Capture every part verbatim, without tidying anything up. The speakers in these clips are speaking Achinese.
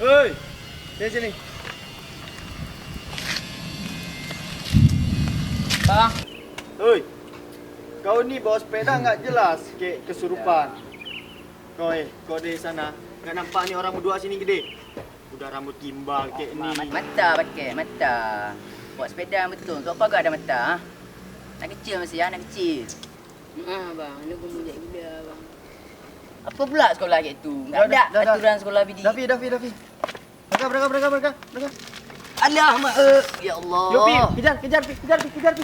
Hei, sini, sini. Bang. Hei, kau ni bawa sepeda nggak jelas, kayak kesurupan. Kau, eh, kau dari sana, nggak nampak ni orang berdua sini gede? Udah rambut gimbal kayak ni. Mata pakai, mata. Bawa sepeda betul. Kau pagar ada mata, ha? Anak kecil masih, ha? Anak kecil. Ah, bang, ni pun bujak gila, bang. Apa pula sekolah kayak tu? Nggak ada dah, dah, dah. Aturan sekolah bidi. Dafi, Dafi, Dafi. Berangkat, berangkat, berangkat, berangkat, berangkat. Alah, mak, eh. Ya Allah. Yo, Pi, kejar, kejar, Pi, kejar, Pi, kejar, Pi.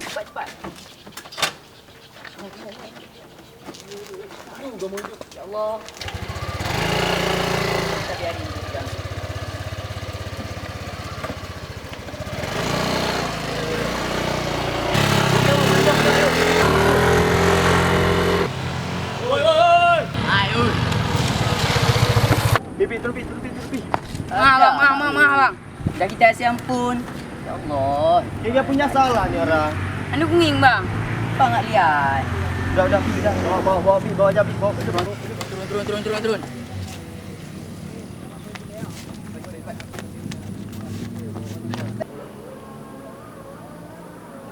Cepat, cepat. Ya Allah. Oi, oi, oi. Hai, oi. Pi, Pi, turun, Pi, turun, Pi, turun, Pi. Maaf, bang, maaf, maaf, maaf, bang. Dah kita asyik ampun. Ya Allah. Dia, dia punya salah ni orang. Anu kuning, bang. Bang, nggak lihat. Udah, udah, Pi, udah. Bawa, bawa, bawa, Pi, bawa aja, Pi, bawa. Turun, turun, turun, turun, turun.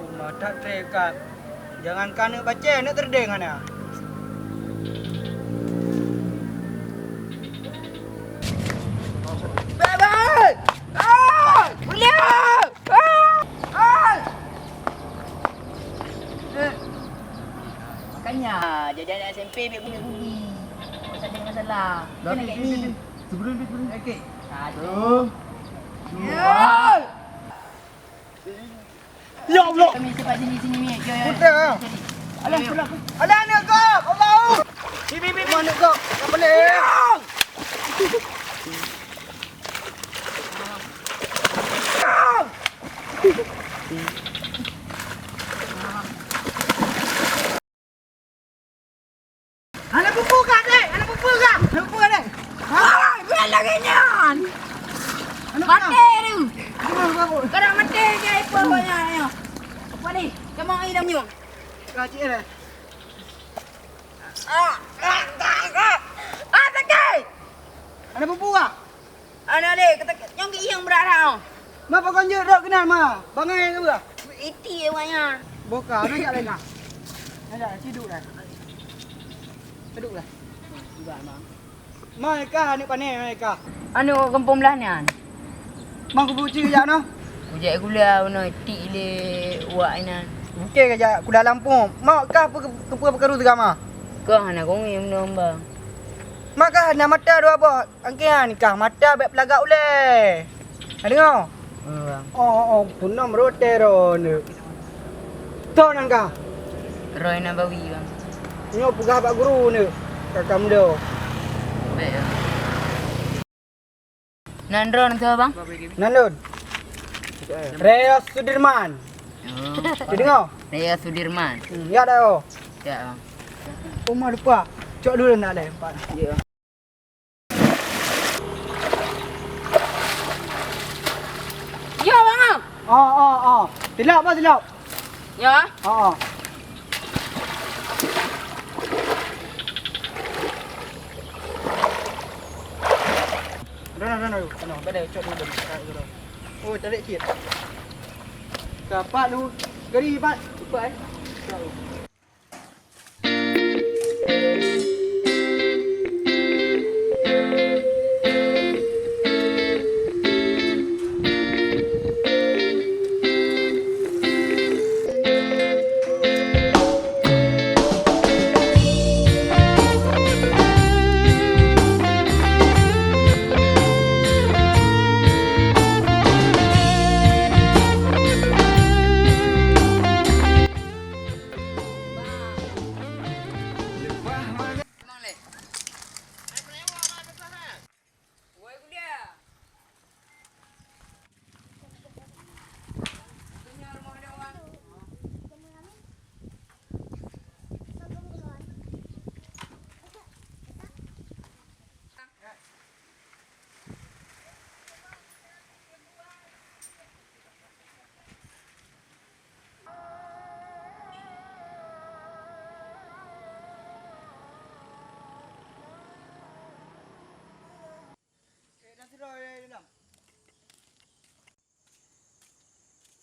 Uma that trép ka. Jangankan aneuk bacé, aneuk teurdeng hana. Bang! Ah! Beliau! Ah! Ah! Eh. Makanya, jadi anak S M P biar guna rugi. Pasal ada masalah. Dah, Pi, Pi, Pi. Sebelum, Pi, sebelum. Okey. Satu. Dua. Ya Allah. Kami cepat sini, sini, Mi. Ya, ya, ya. Putar, ah. Sini. Alah, alah. Alah, aneuk kau. Allah. Bi, bi, bi, bi. Aneuk kau. Tak boleh. Hana peue-peue kah, Dek? Hana peue-peue kah? Hana peue-peue kah, Dek? Ha? Hai, bukan lagèe nyan. Hana peue kah? Maté tu. Hana peue-peue. Kadang maté je, ipeue banyak nyoe. Apa ni? Kamu air dah minum? Ka cik eh. Ah, ah, ah, ah. Ah, sakit. Hana peue-peue kah? Aneuk lé, kata nyang keu iyong brat-brat oh. Ma pakon jeuet rot keunan ma? Bangai ke bah? Iti awak nyan. Boka, na jak laén ka. Na jak, ci duek dah. Ci duek dah. Juga ma. Ma ka aneuk pané ma ka. Aneuk gampông blah nyan. Ma kubu ci jak noh. Kujak gula noh tik lé wak inan. Bukai ka jak kuda lampung. Ma ka peue peukaru teuga ma? Ka hana kongi meunong bang. Ma ka hana mata dua boh. Angkean kah mata bèk peulagak ulèe. Na deungö? Oh, oh, oh, peunom rot tero neuk. Toh nan kah? Roy Nabawi, bang. Nyoe peugah bak guru neuk. Ka kamdo. Bèk, ya. Nan droe nan toh, bang? Nan lôn. Reyos Sudirman. Oh. Deungö? Reyos Sudirman. Hmm, ya dah, oh. Ya, bang. Uma lupa. Cok dulu nak leh, empat. Ya. Ya, bang, ah. Oh, oh, oh. Tilap, bang, tilap. Ya. Oh, oh. Dah, dah, dah, dah. Dah, dah, dah. Dah, dah, cok dulu. Dah, dah, dah. Oh, tarik cit. Dapat lu. Gari, Pat. Cepat, eh. Cepat lu.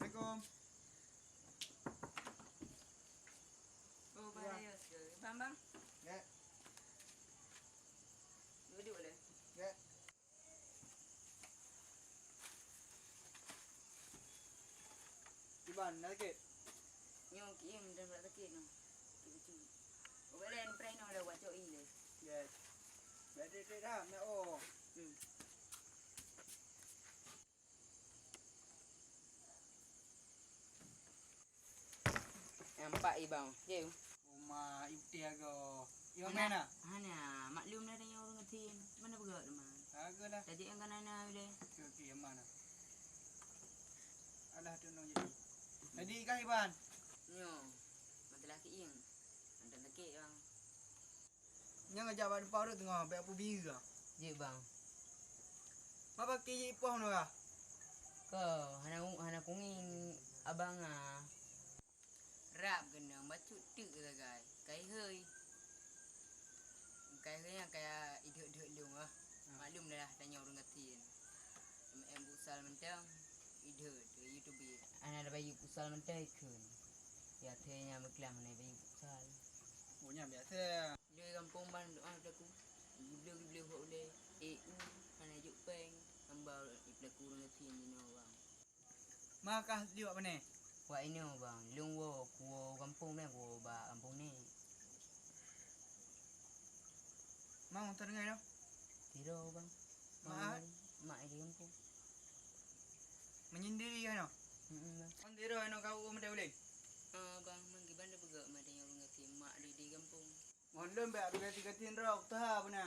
Assalamualaikum. Oh, ya. Bang, bang. Ya. Duduk boleh? Ya. Iban, dah sakit? Nyoe kiim dan berat sakit nyoe. Sakit bacut. Ubat laén pernah inoe dah buat cok i lé. Ya. Baik, baik, baik dah, nak oh. Hmm. Nampak i bang. Jeuh. Uma i putih ago. I mana? Hana, maklum dah tanyoe ureueng gasien. Mana peugah teuma? Ago lah. Tajak nyang kana na uleh. Okey, okey, aman lah. Alah tu nong jadi. Tadi kah Iban? Nyo. Mata laki ing. Antan laki bang. Nyang ngajak bak depan ureueng teungoh, bèk peubiyeu ah. Jeuet bang. Ma paki jih ipoh nurah. Ko, hana u-, hana kungieng abang ah. Rab keunong bacut teuk sagai. Kai hei. Kai hei nyang kaya idhek-dhek lôn ah. Hmm. Maklum dah tanyoe ureueng gasien. Em, em busal mantong, idhek, idhek YouTube. Ana ada bayu busal mantong ikheun. Ya, thee nyang beuklam hana bayu busal. Oh, nyan biasa. Di gampông ban doa aku. Gibleue-gibleue hok ulèe. E U, hana jok pèng. Hamba ipelaku ureueng gasien jinoe bang. Ma kah liwat pane? Wak inoe bang, lôn woe kuwoe gampông meh, kuwoe bak gampông nèk. Ma moto tinggai lom? Tiro bang. Mak? Mak di gampông. Menyendiri kah inoe? Mm-mm, bang. Kon tiro inoe kau u meudeh ulèe? Ah, bang, meukiban dah peugah mak tanyoe ureueng gasien mak di, di gampông. Ngon lôn bèk beugati-gati droe, taha beuna.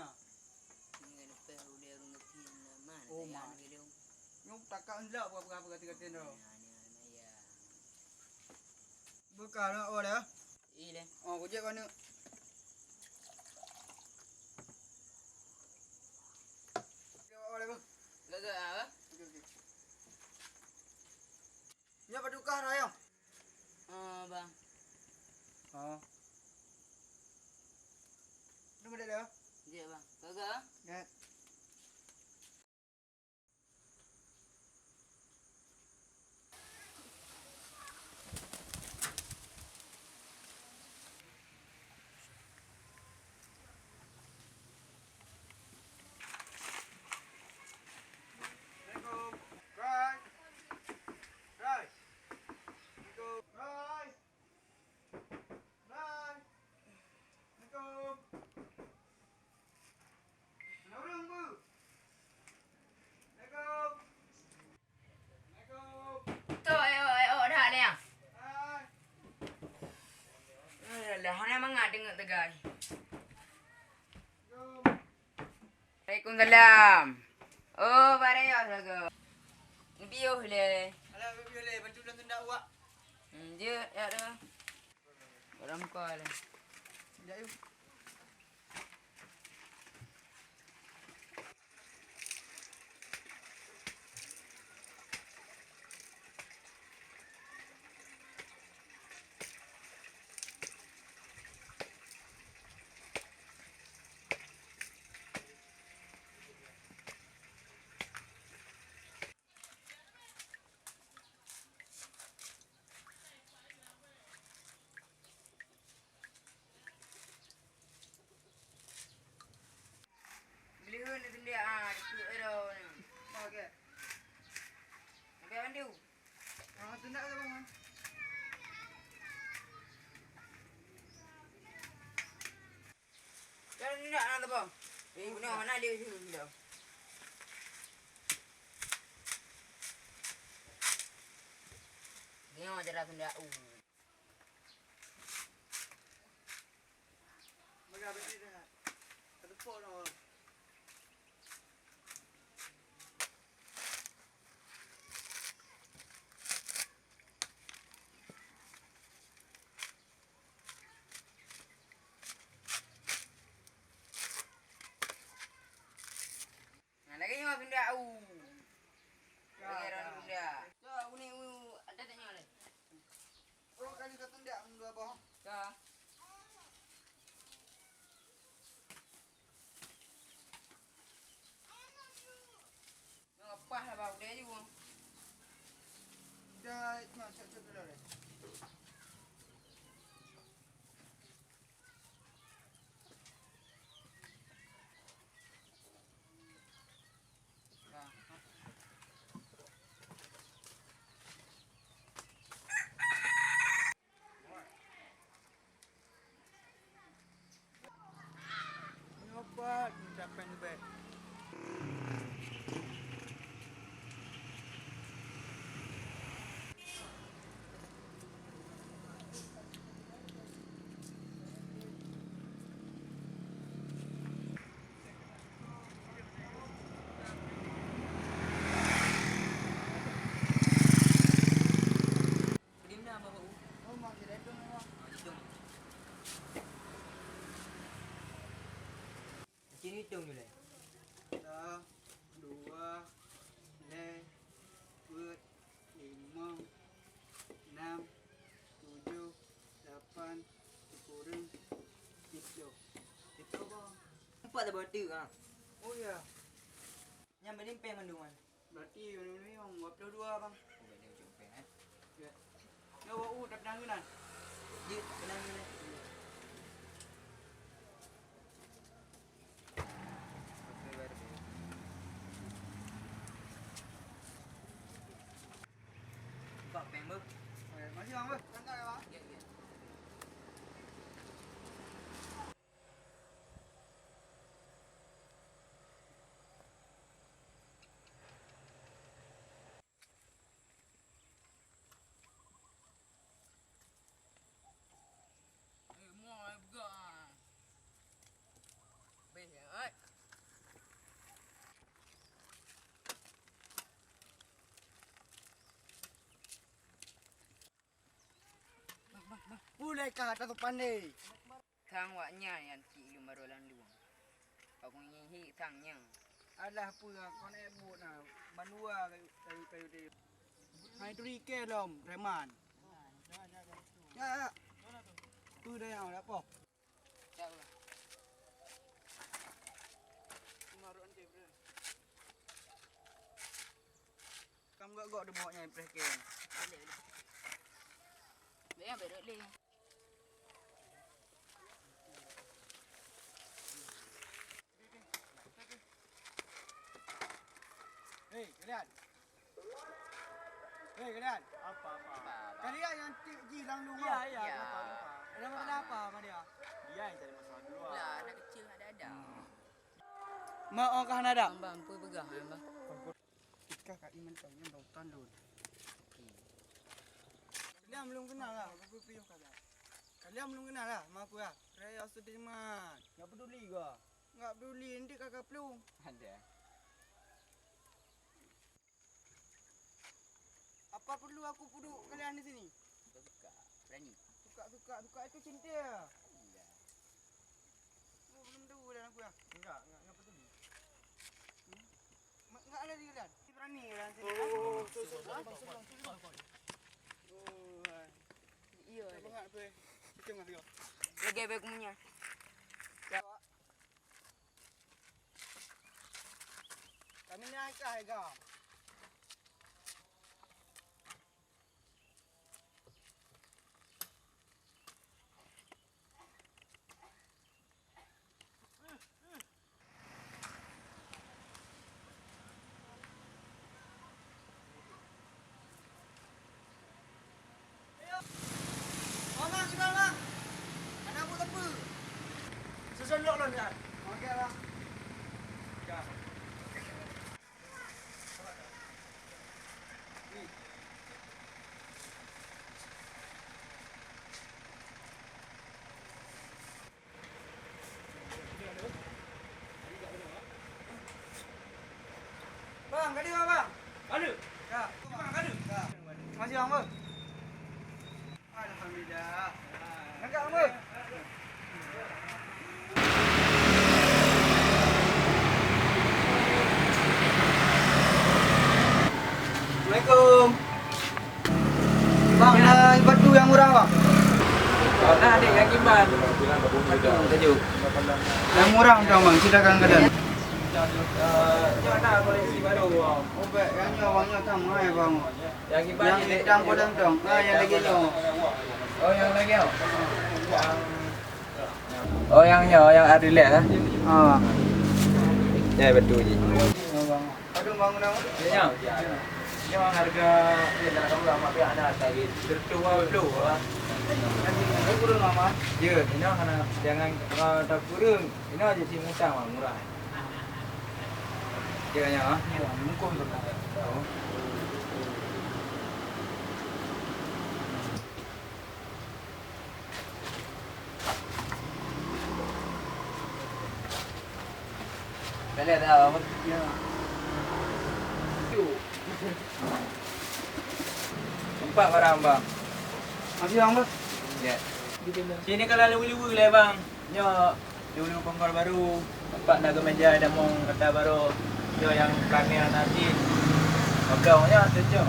Ngon leupah ulèe ureueng gasien na man. Oh, sayang ma. Nyoe takak eunteuk buka-buka beugati-gati droe. Nah, nah, nah, ya. Buka na oh dah. Ileh. Oh, kujak kau ni. Kujak kau dah, bang. Gaga ah, bang. Okey, okey. Nyoe patukar ayong. Oh, bang. Oh. Ni boleh dah. Jeuet, bang. Gaga ah. Ya. Assalamualaikum. Rai. Rai. Assalamualaikum. Rai. Rai. Assalamualaikum. Assalamualaikum. Assalamualaikum. Tok, eh, oh, eh, oh, dah lé, ah. Alah, hana mangat deungoe teugai. Waalaikumsalam. Oh, barayos lagoe. Neupiôh lé. Alah, neupiôh lé, bantu lôn tundak uak. Hmm, jeuet, ya dah. Barang kau lé. Tundak yuk. Beuliheun ni tundak, ah, dikeue ero ni. Okey. Sampai bantu. Ah, tundak ke, Bang? Tundak na teupông. Eh, beuna mana dia tu dah. Nyoe cara tundak u. Nah, lagèe nyoe tundak u. Lagèe nyoe tundak. Ka, uni u, ada tak nyoe leh? Oh, kali ka tundak dua boh. Ka. Nyoe pat meucapée leubeh. Di mana, Bapak U? Oh, masih ada itu, Bang. Oh, itu. Sini hitung dulu. Sa, dua, lhèe, peuet, limong, nam, tujoh, lapan, sikureueng, siplôh. Siplôh, Bang. Empat lah, Bang, tu, ha. Oh, ya. Nyan beulimpéh mandum, kan? Berarti ujong-ujong dua puluh dua, Bang. Oh, berarti ujong peng, eh? Ya. Ya, Bang, uh, dah pernah ngeuna? Jeuet, pernah ngeuna. Oke, baru. Buka peng, Bang. Oke, makasih, Bang, Bang. Santai, Bang. Ya, ya. Ulai ka ata sopan deh. Sang wak nyan nyang cit lôn barô lam luwang. Pakon nyan hi sang nyan. Alah peue kon ék buet na bandua kayu, kayu, kayu tadi. Hai turi ke lom preman. Ya, ya. Peue dah yang apa? Kam gok-gok deumok nyang preh keng. Bèk nyang bèk rot lé. Hei, kalian. Hei, kalian. Apa, apa? Kalian yang tik ji lam luar. Ya, ya. Ya. Apa, apa? Ada masalah apa sama dia? Dia yang cari masalah dulu. Lah, anak kecil ada-ada. Mak, oh, kah ada? Abang, ampun peugah, abang. Ika ka iman tau nyan bau tan lôn. Kalian belum kenal lah, aku piôh kalian. Kalian belum kenal lah sama aku ya. Raya Sudirman. Enggak peduli gua. Enggak peduli, nanti kakak pelung. Ada. Apa perlu aku puduk kalian di sini? Suka-suka, berani. Suka-suka, suka itu cinta. Iya. Oh, belum tahu dah aku ya. Enggak, enggak, enggak peduli. Hmm? Ma-, enggak ada di kalian. Berani kalian sini. Oh, oh, oh, sorry, sorry, sorry, sorry, sorry. Oh, hai. Iya. Apa enggak tu, eh? Kita enggak tengok. Lagi baik punya. Ya. Kami ni ai kah, ai kah? Bang, bang, keudroe, bang. Hana buet teupeu. Susun lok lôn, ya. Oke, bang. Ya. Bang, ka deuh, bang. Ka deuh? Ka. Bang, ka deuh? Ka. Makasih, bang, bang. Alhamdulillah. Langkah, bang. Assalamualaikum. Bang, na batu nyang murah, bang? Nah, dek, nyang kiban. Batu, tajuk. Nyang murah, bang, bang. Silakan kalian. Eh, nyoe na koleksi baru, Bang. Oh, baik. Yang nyoe, Bang, nyoe sama, ya, Bang. Yang kiban Yang ni hitam dek-, bolong dong. Ah, yang lagi nyoe. Oh, yang lagi, oh. Yang Oh, nyang nyoe, nyang Adilex, eh? Ah. Ya, betul ji. Aduh, bangunan. Ya, ya. Nyoe harga, ya, dalam kamera mak piak na tadi. Seratus dua puluh, ah. Kurang lama. Ya, inoe hana, jangan, ah, takurang. Inoe je si mutang, murah. Ya, ya, ah. Ya, mungkung tu. Oh. Boleh dah, Bang. Ya. Empat barang, Bang. Makasih, Bang, bos. Ya. Sini kalau liwu-liwu lah, Bang. Nyoe dulu kompor baru. Empat dah kemeja, dah mong kata baru. Nyoe yang perangai nanti. Abang, ya, tu je.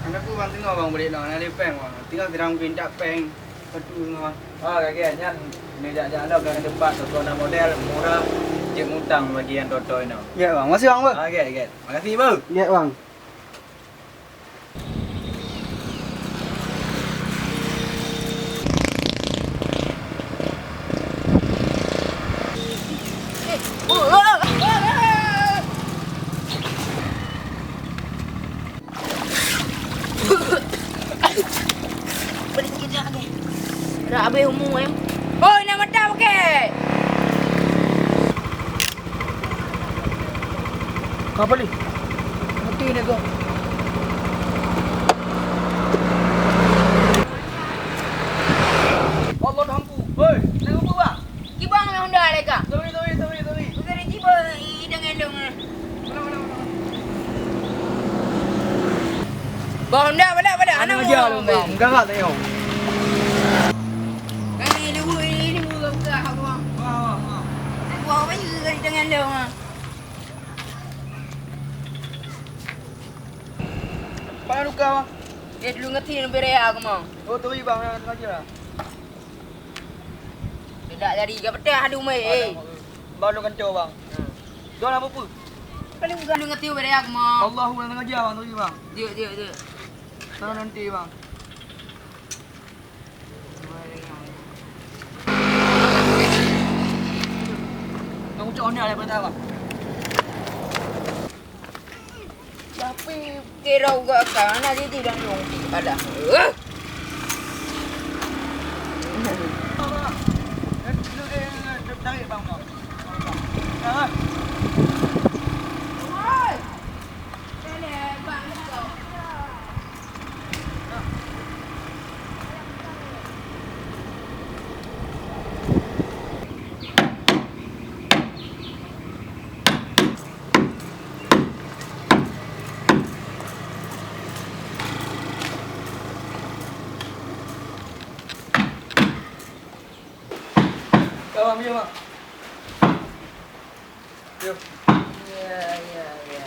Anak aku, Bang, tengok, Bang, boleh lah. Nak ada peng, Bang. Tinggal terang pinta peng. Patu ngon. Ah, lagèe nyan, neujak-jak lom lam teumpat toko na model murah, jeuet mutang bagi nyang toe-toe nyoe. Gèt, Bang. Makasih, Bang, beuh. Ah, gèt, gèt. Makasih, beuh. Gèt, Bang. Beri sikit lagi. Dah habis umur, eh. Oi, nak mata pakai. Apa ni? Mati ni kau. Allah dah ampu. Hei, nak apa, bang? Kibang meh Honda leka. Sorry, sorry, sorry, sorry. Bukan jiba idang elong ah. Bah Honda, balak, balak. Anak aja lu, bang. Enggak, enggak, tengok. Eh, ini bu, ini bu, buka, buka. Wah, wah, wah. Buat apa juga idang elong ah? Payah luka, bang. Dia dulu ngerti lebih raya aku mau. Oh, tu, bang, yang sengaja. Tidak jadi ke petah, aduh, meh. Bang, lu kencur, bang. Hmm. Jual apa pun? Paling bukan lu ngerti beda aku mah. Allahu yang sengaja, bang, tu, bang. Dia, dia, dia. Sana nanti, bang. Kau ucap ni ada perintah, bang. Tapi kira gak kan ada di dalam dong di ada. Eh. Tarik, bang, bang. Bang, ah. Kawan, minum, ah. Yuk. Ya, ya, ya.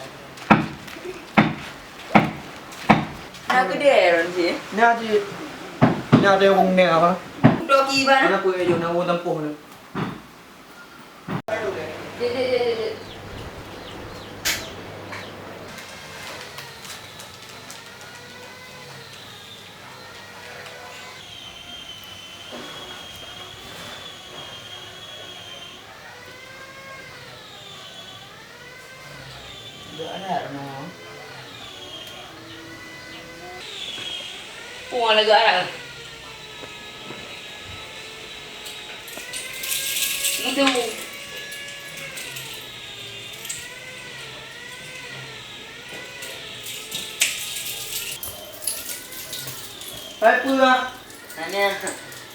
Nah, gede, Ron, sih. Nah, di, nah, ada yang ngomong apa? Udah kiban. Kenapa ya, Jon? Nak tempuh ni. Dek, dek, dek, dek, dek. Dua anak, no. Pun lagak anak. Itu. Hai, peue lah. Nanya.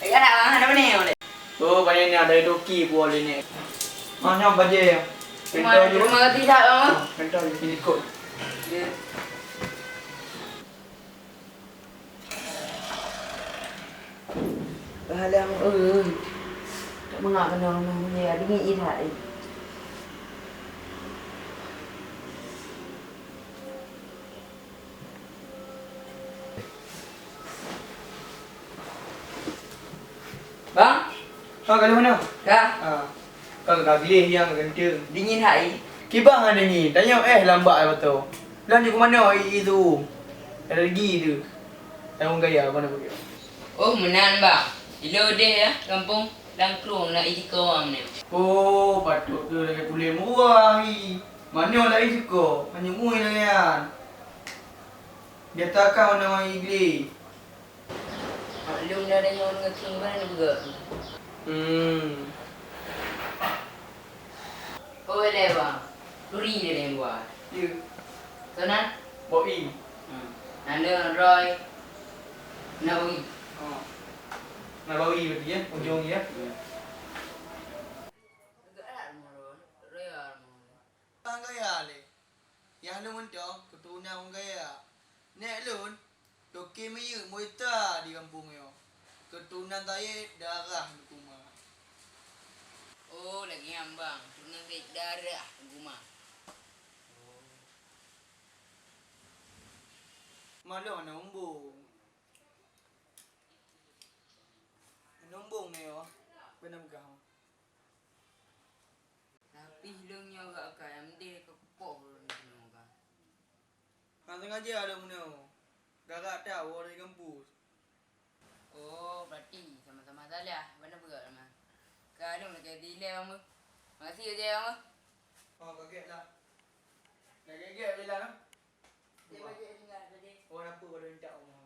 Lagak anak, mana, mana, mana? Oh, banyak ni ada doki buah ni. Mana bajai? Pintar juga. Terima kasih, Kak. Ah, pintar juga. Ini kok. Ya. Alam, eh. Tak mengak kena rumah ni, ada ni idak, eh. Bang? Ha, ka lheueh meunoe? Ka. Ha. Ka, ka gleh nyang geunteng. Dingin hai. Kiban hana ngieng, tanyoe éh lam bak ai bato. Lôn jeuet keu manoe i, i tu. Alergi tu. Tanyoe gaya mana begitu. Oh, meunan, Bang. Ilôn deh ya, gampông Langkrueng na i siko am nyoe. Oh, patut tu lagèe kulét meuruah i. Manoe laén siko, hana mui lagèe nyan. Biasa kan manoe i glé. Maklum dah ada nyawa ngeking mana peugah. Hmm. Oh, lé bang. Turi dia yang buat. Ya. Sana? Boi. Hmm. Nanda Roy. Nabawi. Oh. Nabawi berarti ya, ujung dia. Hmm. Agak alat mau Roy. Roy mau. Bang gaya lé. Nyang lôn mantong keuturonan ureueng gaya. Nèk lôn, toke miyueb muita di gampông nyoe. Keuturonan Said darah Teungku Ma. Oh, lagèe nyan, Bang. Keuturonan Said darah Teungku Ma. Ma lôn aneuk umbông. Aneuk umbông nyoe, peue na peugah? Tapi lôn nyoe gak ka M D keu poh lôn keunoe ka. Hana sengaja lôn meunoe. Gara-gara tawoe dari kampus. Oh, berarti sama-sama salah. Bana beugöt mah. Ka lôn lagèe dilèe bang. Makasih ya bang. Oh, kaget lah. Kaget-kaget je lah. Oh, apa baru minta Allah.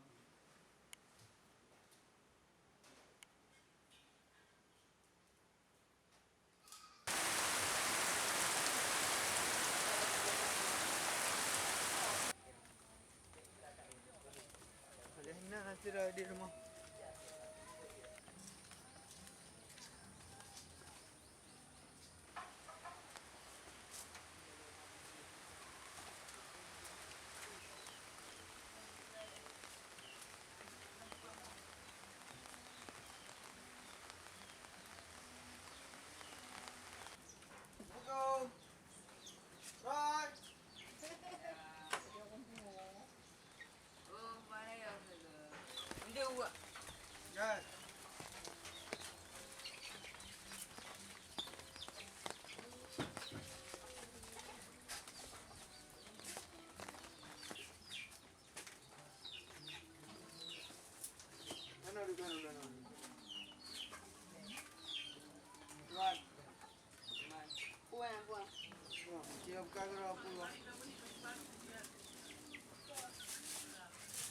Alhamdulillah, nanti dah di rumah.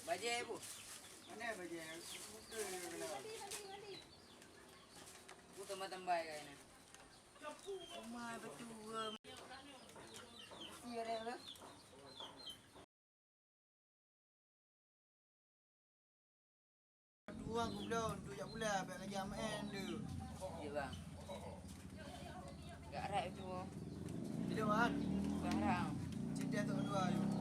Bajèe, Bu. Mana bajèe? Bu tambah-tambah ka ini. Rumah betul. Iya, deh, lu. Dua aku belum, tu jak pula, bèk lagi amen tu. Ya, bang. Gak rak itu. Tidak, bang. Barang. Cinta tu dua tu. Barang.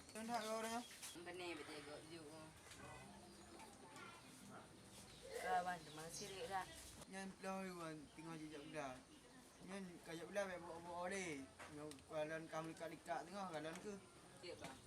Teuntang keu ureueng nyoe. Beuna beutôi gok juk. Ka wan teuma sirek dah. Nyan lom wan teungoh jijak beuda. Nyan ka jak beuda bèk bok-bok lé. Nyoe kalon ka meulikat-likat teungoh kalon keuh. Cek bang.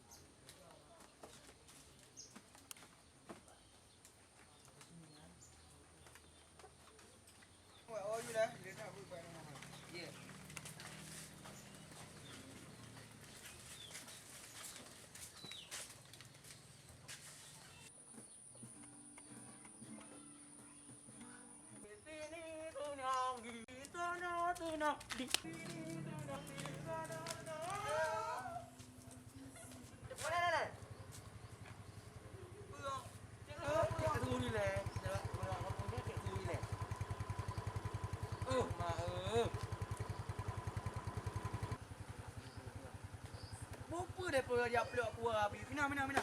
Buku deh peue dia peluk aku abi. Mina, mina, mina.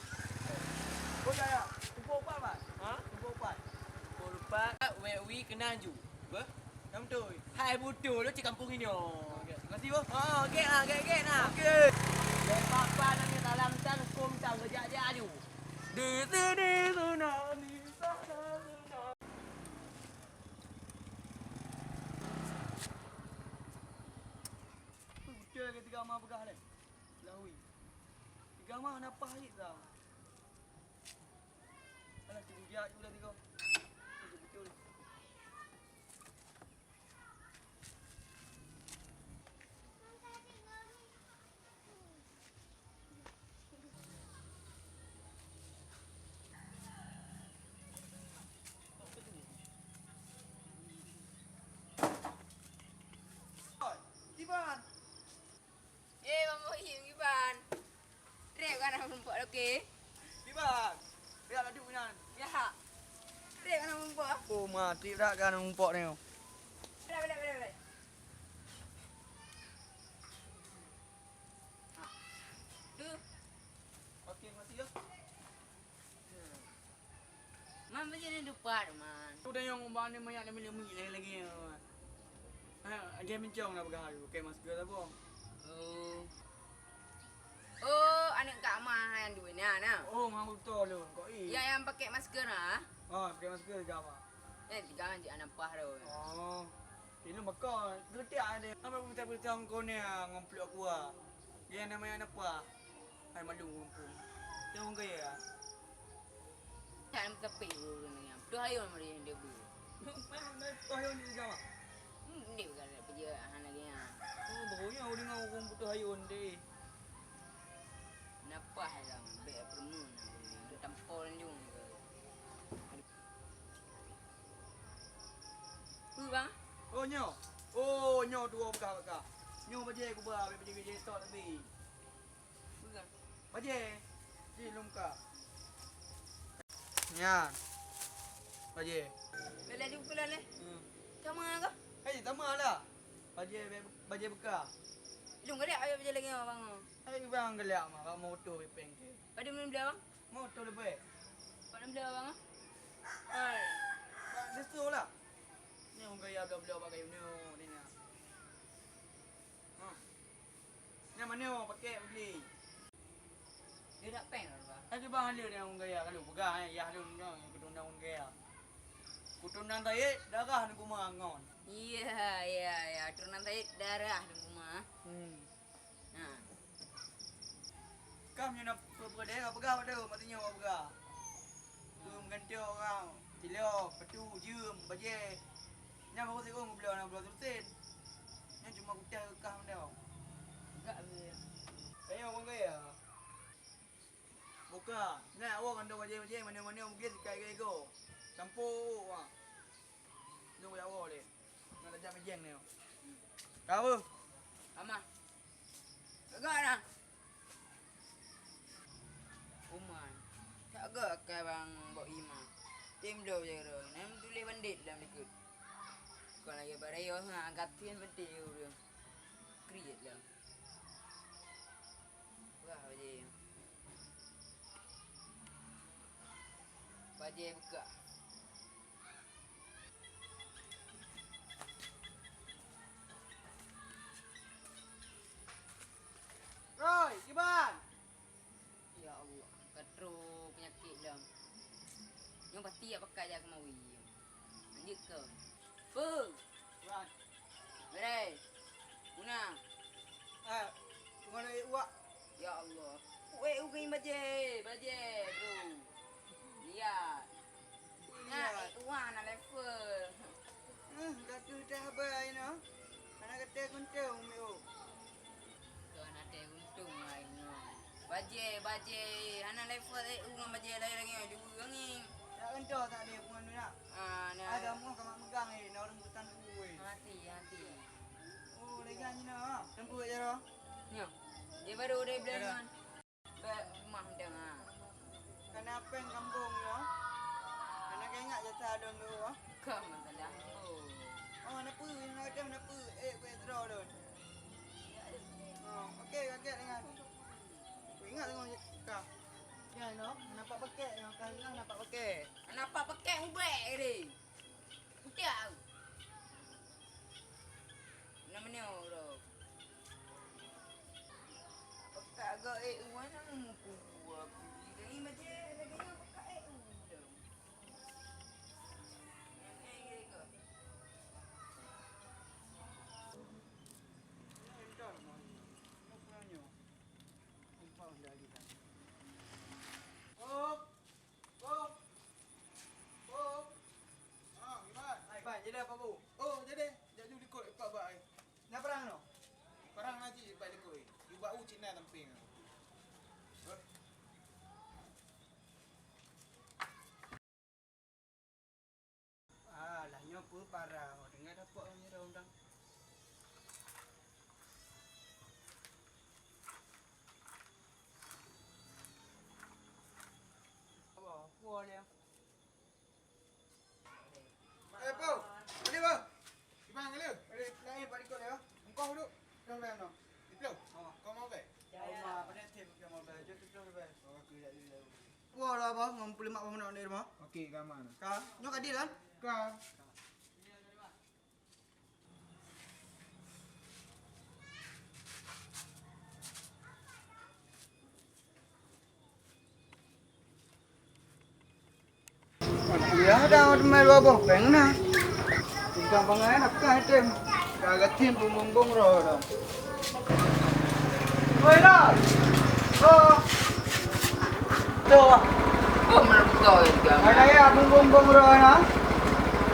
Oh ya, ya. Kumpul upat, Mat. Ha? Kumpul upat. Kumpul upat. Wek wi keunan ju. Beh? Nam tu. Hai butu lu cik kampung ini oh. Okey. Terima kasih, Bang. Oh, okey ah, okey, okey nah. Okey. Dek papa nang salam tan kum tan gejak-jak aju. Di sini sana, di sana, sana. Betul ke tiga ma peugah leh? Lawi. Tiga ma na pah hit dah. Alah, Ya, udah tiga. Betul. Iban. Eh, Bang Boim, Iban. Trép ka na mumpok, oke. Iban. Riak laju nyan. Ya. Trép ka na mumpok. Oh, ma, trép dak ka na mumpok ni. Boleh, boleh, boleh, boleh. Tu. Okey, makasih ya. Man, bajèe nyan dupat, Man. Udah nyang umbak ni manyak na milék-milék lagi. Ha, dia mencong dah peugah tu, pakai masker dah, Bang. Oh. Oh, aneuk Kak Ma nyang duek nyan, nah. Oh, memang betul tu. Kok i? Ya, yang pakai masker, nah. Ha, pakai masker juga, Mak. Eh, tiga kan cik anak pah tu. Oh. Ini maka geutak ada. Apa berita-berita kau ni, ah, ngon peluk aku, ah? Dia nama yang apa? Hai malu mumpung. Dia orang kaya, ah. Tak ada tapi guru ni. Betul ayo mari dia bu. Memang dah tahu ni juga, Mak. Hmm, dia bukan ada kerja hana dia. Oh, barunya aku dengar orang putus ayun deh. Napa lah, bek permen. Tampol jung. Peue, Bang? Oh, nyoe. Oh, nyoe dua beukah-beukah. Nyoe bajèe kuba, bajèe-bajèe sot tadi. Peue, Bang? Bajèe. Di lôn ka. Nyan. Bajèe. Lé, laju pula lé. Hmm. Sama kah? Hei, sama lah. Bajèe, bajèe beukah. Lôn ka lihat bajèe lagèe nyoe, Bang. Hai, Bang, ka lihat mah, bak moto pèng kèe. Padum lôn beli, Bang? Moto leubeh. Padum beli, Bang? Hai, bak Daiso lah. Ni orang kaya bela-bela bak kayu ni, ni, ni. Ha. Nyan mana pakai beli? Dia dak peng lah, Bang. Hai, bang, ada dia orang kaya kalau pegang, eh, yah dia orang kaya. Keturunan Said, darah Teungku Ma ngon. Iya, iya, iya. Keturunan Said, darah Teungku Ma. Hmm. Ha. Kam nyoe na peue-peue deh, ka peugah bak tu, mak sinyoe ka peugah. Peue meugantoe orang, tilok, patu, jeuem, bajèe. Nyan baru sikureueng geubloe na bloe teureusen. Nyan cuma kutéh keu kah mantong. Gak habéh. Kayèe ureueng kaya. Buka. Nyan awak kandong bajèe-bajèe, mana-mana mungkin sikai gego. Campur, wah. Nyoe ya Allah lé. Nak tajak mejeng ni. Ka apa? Amah. Gagak dah. Uman. Tak gak kai bang bok ima. Tim do je ro. Nem tulis bandit dalam likut. Kon lagi barayos ha gatin penting urang. Kriet lah. Wah, bajèe. Bajèe beukah. Roy, kiban? Ya Allah, ka troh peunyakét lom. Nyang pasti jak pakai jak keumawi. Lanjut keu. Peue? Wan. Bere. Guna. Eh, guna uak. Ya Allah. Weh, u keu bajèe, bajèe, bro. Lihat. Nah, eh, wah, na level. Eh, ka keuh dah bai noh. Hana gata kuntông, Miu. Keu hana teuntông laén nyoe. Bajèe, bajèe, hana level, eh, u ngon bajèe laén lagèe nyoe, dua angin. Tak geuntô tak lé pungan tu nak. Ah, nah. Ada muah ka mak megang, eh, na ureueng butan tu, eh. Hati, hati. Oh, lagèe nyan, ah. Teungku jaroe. Nyoe. Dia baru dari Belangon. Bak rumah dang, ha. Kana péng kampung nyoe. Hana ka ingat jasa lôn dulu, ha? Ka masalah tu. Oh, na peue, na ada na peue, eh, kueh draw lôn. Oh, okey, okey dengan. Ku ingat dengan ka. Ya, no, nampak paket, yang ka hilang nampak paket. Nampak paket ubek tadi. Utak. Nama ni orang? Pekat agak eh, wan aku muku aku. Dari macam lagi nak pekat eh, udah. Yang eh, kira ke? Entah lah, mana. Nak pulang nyo. Nampak dah lagi kan. Oh. Kong. Bak u Cina sampéng. Ah, lah nyoe peue parah, oh, deungon dapok nyoe dah undang. Apa? Apa dia? Eh, Po. Boleh, Po? Di mana lu? Boleh, lain Pak Dikot ya. Engkau duduk. Dong, dong, dong. Di belum? Oh. Kau mau, Bang? Ya, ya. Mau, apa dia? Tim, kau mau, Bang? Jom, jom, jom, Bang. Oh, aku ya, ya, ya. Wah, lah, Bang. Ngam peulemak Bang nak di rumah. Okey, ka mana? Ka. Nyoe ka deal, kan? Ka. Ya, dah teumai dua boh péng na. Tentang bangai nak kah tem. Ka gatin bumbong-bumbong roh dah. Oi, dah. Oh. Tu. Oh, mana buka juga. Ada ya bumbong-bumbong roh na.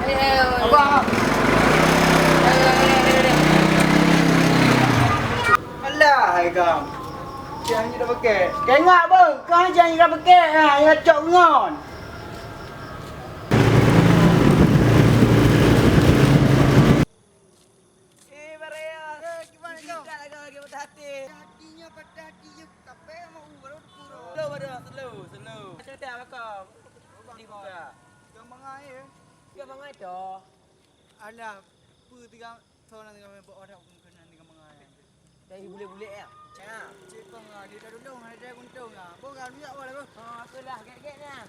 Ayo, ayo, ayo. Abang. Ayo, ayo, ayo, ayo. Alah, hai kau. Jangan kita pakai. Kengak beuh, kau jangan kita pakai. Ha, ya cok ngon. Eh, Maria. Eh, gimana kau? Tidak lagi, lagi patah hati. Hatinya patah hati, ya, tapi mau baru kurang. Slow, baru slow, slow. Macam dah kau. Ni buka. Kau mangai, ya? Kau mangai tu. Alah, pu tiga, seorang tiga, bawa orang bukan tiga mangai. Dari bule-bule ya. Ya. Cik Pong, ah, dia dah duduk, ada untung, ah. Bong, ah, minyak awal aku. Oh, aku lah, gek-gek dah.